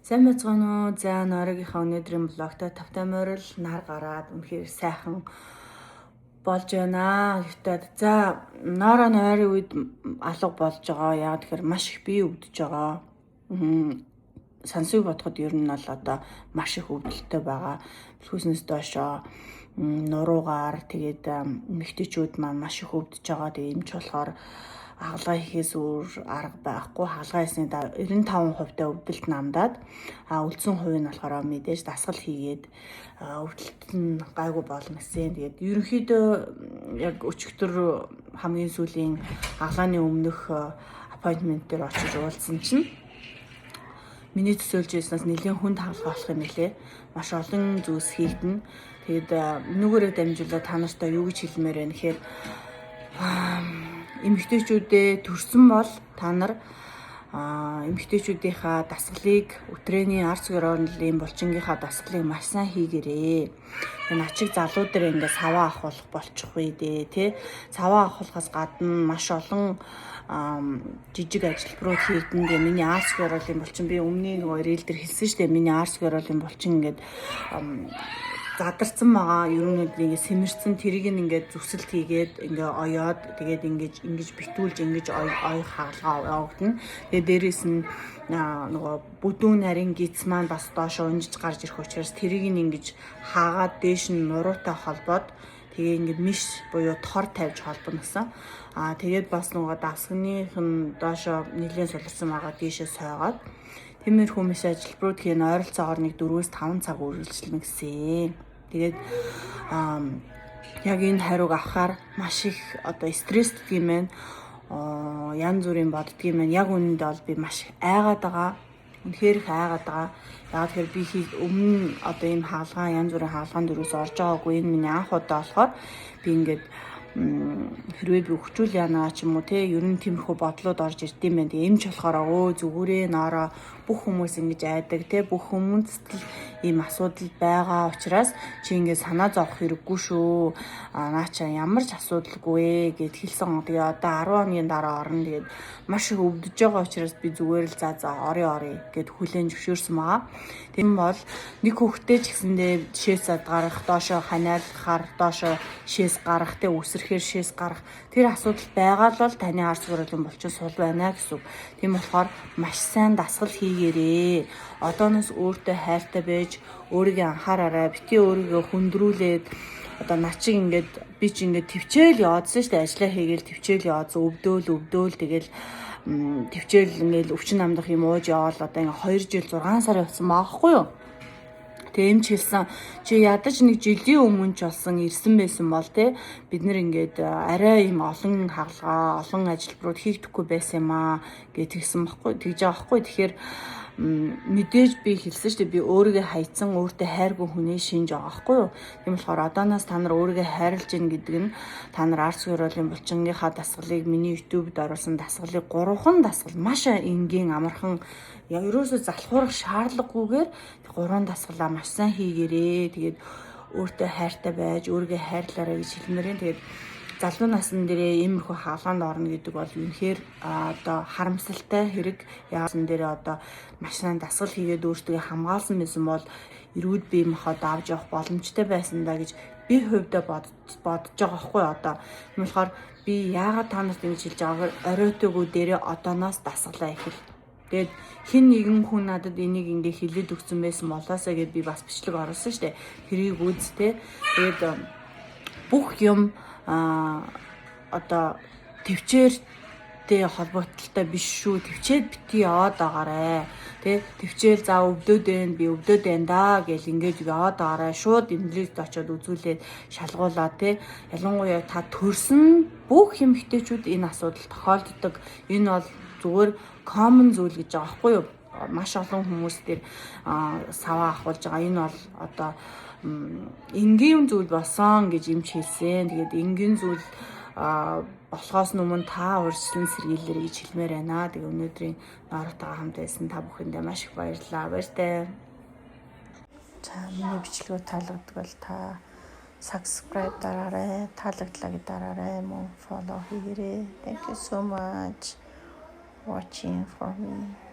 Сайн байцгаана уу? За, Норогийнхаа өнөөдрийн vlog той тавтай морил нар гараад үнэхээр сайхан болж байна. Гэхдээ за, Нора нойрын үед алга болж байгаа. Яг тэгэхээр маш их бие өвдөж байгаа. Сансыг бодоход ер нь бол одоо маш их өвдөлттэй байгаа. Бэлхүүснээс доошоо нуруугаар, тэгээд эмэгтэйчүүд маань маш их өвдөж байгаа. Тэгээд эмч болохоор хагалгаа хийхээс өөр арга байхгүй. Хагалгаа хийсний дараа 95% та өвдөлт намдаад, үлдсэн хувь нь болохоор мэдээж дасгал хийгээд өвдөлт нь гайгүй болно гэсэн. Тэгээд ерөнхийдөө яг өчигдөр хамгийн сүүлийн хагалгааны өмнөх appointment дээр очиж уулзсан чинь миний төсөөлж ирснээс нэлээн хүнд хагалгаа болох юм лээ. Маш олон зүйлс хийгдэнэ. Тэгээд энүүгээрээ дамжуулаад та нартай юу гэж хэлмээр байна гэхээр эмэгтэйчүүдээ төрсөн бол та нар эмэгтэйчүүдийнхаа дасгалыг, үтрэний арц гөрөөнлийн булчингийнхаа дасгалыг маш сайн хийгээрээ. Тэгээ начиг залуу дээр ингээ саваа авахулах болчихгүй дээ, тий. Саваа авахулахаас гадна маш олон жижиг ажилбарууд хийгдэн. Тэгээ миний арц гөрөөлийн булчин, би өмнө нөгөө reel дээр хэлсэн шүү дээ. Миний арц гөрөөлийн булчин ингээд задарсан байгаа. Ер нь ингээ сэмэрсэн, тэрийг нь ингээд зүсэлт хийгээд, ингээ оёод, тэгээд ингэж ингэж битүүлж, ингэж оёх хагалгаа явагдана. Тэгээд дээрэс нь нөгөө бүдүүн нарийн гиз маань бас доошоо унжиж гарч ирэх учраас тэрийг нь ингэж хаагаад, дээш нь нуруутай холбоод, тэгээ ингээд mesh буюу тор тавьж холбоно гэсэн. Тэгээд бас нөгөө давсгных нь доошоо нэлээд суларсан байгаа, дээшээ сойгоод тиймэрхүү мэс ажилбарууд хийн, ойролцоогоор нэг 4-5 цаг үргэлжлэнэ гэсэн. Тэгээд яг энэ хариуг авахаар маш их одоо стресстэй юм байна. Янз бүрийн боддог юм байна. Яг үнэндээ бол би маш их айгаад байгаа. Үнэхээр их айгаад байгаа. Яг тэгэхээр би өмнө одоо ийм хаалгаа, янз бүрийн хаалгаанд юус орж байгаагүй. Энэ миний анх удаа болохоор би ингээд хэрвээ би өвчүүл яана ч юм уу, те, ер нь тиймэрхүү бодлууд орж ирд юм байна. Тэгээ эмч болохоор өө зүгүүрээ Ноороо, бүх хүмүүс ингэж айдаг, те, бүх хүмүүст л ийм асуудал байгаа учраас чи ингэ санаа зовох хэрэггүй шүү. А наача ямар ч асуудалгүй ээ гэд хэлсэн. Тэгээ одоо 10 хоногийн дараа орно. Тэгээд маш их өвдөж байгаа учраас би зүгээр л за за, орё орё гэд хүлээн зөвшөөрсөн байгаа. Тийм бол нэг хүүхдээ ч гэсэндээ шээс гарах, доошоо ханиалахаар доошоо шээс гарах, те, үсрэхээр шээс гарах тэр асуудал байгаа л бол таны арц гөрөлийн булчин сул байна гэсэн үг. Тийм болохоор маш сайн дасгал хийгээрээ. Одооноос өөртөө хайртай байж, өөрийгөө анхаараарай. Бити өөрийгөө хүндрүүлээд одоо начиг ингээд би ч ингээд төвчээл яваадсан шүү дээ. Ажиллаа хийгээл төвчээл яваадсан. Өвдөөл өвдөөл, тэгэл төвчээл ингээл өвчин намдах юм ууж яваал одоо ингээ 2 жил 6 сар явсан маахгүй юу? Тэгээ эмч хэлсэн, чи ядаж нэг жилийн өмнө ч болсон ирсэн байсан бол, те, бид нэр ингээд арай юм олон хагалгаа, олон ажилбарууд хийгдэхгүй байсан юм аа гэж тэгсэн баггүй, тэгж байгаа байхгүй. Тэгэхээр мэдээж би хэлсэн шүү дээ, би өөрийгөө хайцсан, өөртөө хайргүй хүний шинж байгаа байхгүй юу. Тийм болохоор одооноос та нар өөрийгөө хайрлаж гин гэдэг нь та нар арц гөрөөлийн булчингийнхаа дасгалыг, миний YouTube-д оруулсан дасгалыг, гурван дасгал, маш энгийн, амархан, ерөөсөө залхуурах шаардлагагүйгээр гурван дасгалаа маш сайн хийгээрээ. Тэгээд өөртөө хайртай байж, өөрийгөө хайрлаарай гэж хэлмээр юм. Тэгээд залуу насн дээрээ иймэрхүү хаалгаанд орно гэдэг бол үнэхээр одоо харамсалтай хэрэг. Яасан дээрээ одоо маш сайн дасгал хийгээд өөртөө хамгаалсан байсан бол эрүүд бие махбод авч явах боломжтой байсан да гэж би хувьдаа бодож байгаа байхгүй одоо. Тийм болохоор би яагаад та нарт ингэж хэлж байгаагаар оройтойгоо дээрээ одооноос дасгалаа эхэл. Тэгээд хэн нэгэн хүн надад энийг ингээ хэлээд өгсөн байсан болоосаа гэд би бас бичлэг оруулсан шүү дээ. Тэрийг үз, те. Тэгээд бүх юм одоо төвчээртэй холбогдлолтой биш шүү. Төвчээд бити яваад байгаарэ. Тэ, төвчээл за өвдөд байна, би өвдөд байна да гэл ингэж яваад байгаарэ. Шууд эмнэлэгт очиод үзүүлээд шалгуулаа, тэ. Ялангуяа та төрсөн бүх эмэгтэйчүүд энэ асуудал тохиолддог. Энэ бол зүгээр common зүйл гэж байгаа байхгүй юу? Маш олон хүмүүс дээр саваа ахуулж байгаа. Энэ бол одоо энгийн зүйл болсон гэж эмч хэлсэн. Тэгээд энгийн зүйл болохоос өмнө та урьдчилан сэргийлээрэй гэж хэлмээр байна. Тэгээ өнөөдрийн Нооротойгоо хамт байсан та бүхэндээ маш их баярлалаа. Баяртай. За, миний бичлэгүүд таалагддаг бол та subscribe дараарай, таалагдлаа гэж дараарай, мөн follow хийгээрэй. Thank you so much watching for me.